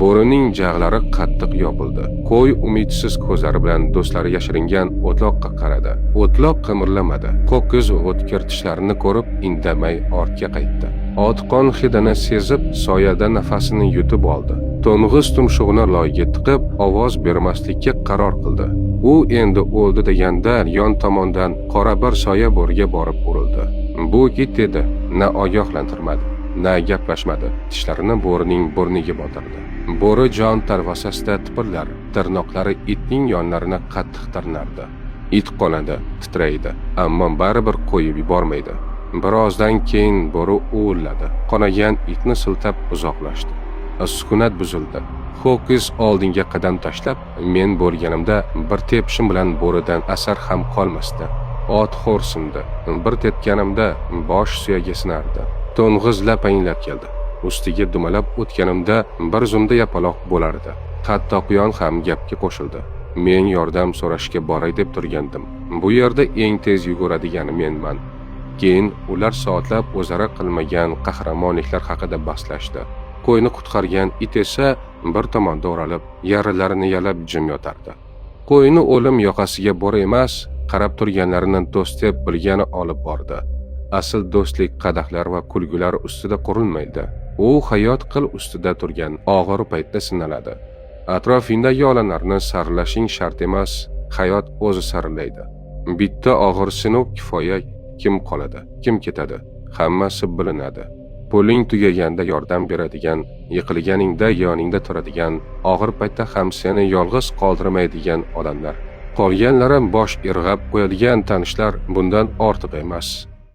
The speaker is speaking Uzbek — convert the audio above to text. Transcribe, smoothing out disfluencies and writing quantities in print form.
Bo'rining jag'lari qattiq yopildi. Qo'y umidsiz ko'zlari bilan do'stlari yashiringan o'tloqqa qaradi. O'tloq qimirlamadi. Ho'kiz o'tkir tishlarini ko'rib, indamay ortga qaytdi. Ot qon hidini sezib, soyada nafasini yutib oldi. To'ng'iz tumshug'ini loyga tiqib, ovoz bermaslikka qaror qildi. U endi o'ldi deganda yon tomondan qora bir soya bo'riga borib urildi. Bu it edi, na ogohlantirmadi, na gaplashmadi. Tishlarini bo'rining burniga botirdi. Bo'ri jon talvasasida tipirlar, tirnoqlari itning yonlarini qattiq tirnardi. It qonadi, titraydi, ammo baribir qo'yib yubormaydi. Birozdan keyin bo'ri uvilladi. Qonagan itni siltab uzoqlashdi. Sukunat buzildi. Ho'kiz oldinga qadam tashlab, men bo'lganimda bir tepishim bilan bo'ridan asar ham qolmasdi. Ot xo'rsindi. Bir tepganimda bosh suyagi sinardi. To'ng'iz lapanglab keldi. Ustiga dumalab o'tganimda bir zumda yapaloq bo'lardi. Hatto quyon ham gapga qo'shildi. Men yordam so'rashga boray deb turgandim. Bu yerda eng tez yuguradigani menman. Keyin ular soatlab o'zaro qilmagan qahramonliklar haqida bahslashdi. Qo'yni qutqargan it esa bir tomonda o'ralib, yaralarini yalab jim yotardi. Qo'yni o'lim yoqasiga bo'ri emas, qarab turganlarini do'st deb bilgani olib bordi. Asl do'stlik qadahlar va kulgular ustida qurilmaydi. U hayot qil ustida turgan og'ir paytda sinaladi. Atrofingdagi odamlarni saralashing shart emas, hayot o'zi saralaydi. Bitta og'ir sinov kifoya, kim qoladi, kim ketadi, hammasi bilinadi. Puling tugaganda yordam beradigan, yiqilganingda yoningda turadigan, og'ir paytda ham seni yolg'iz qoldirmaydigan odamlar. Qolganlari bosh irg'ab qo'yadigan tanishlar bundan ortiq emas.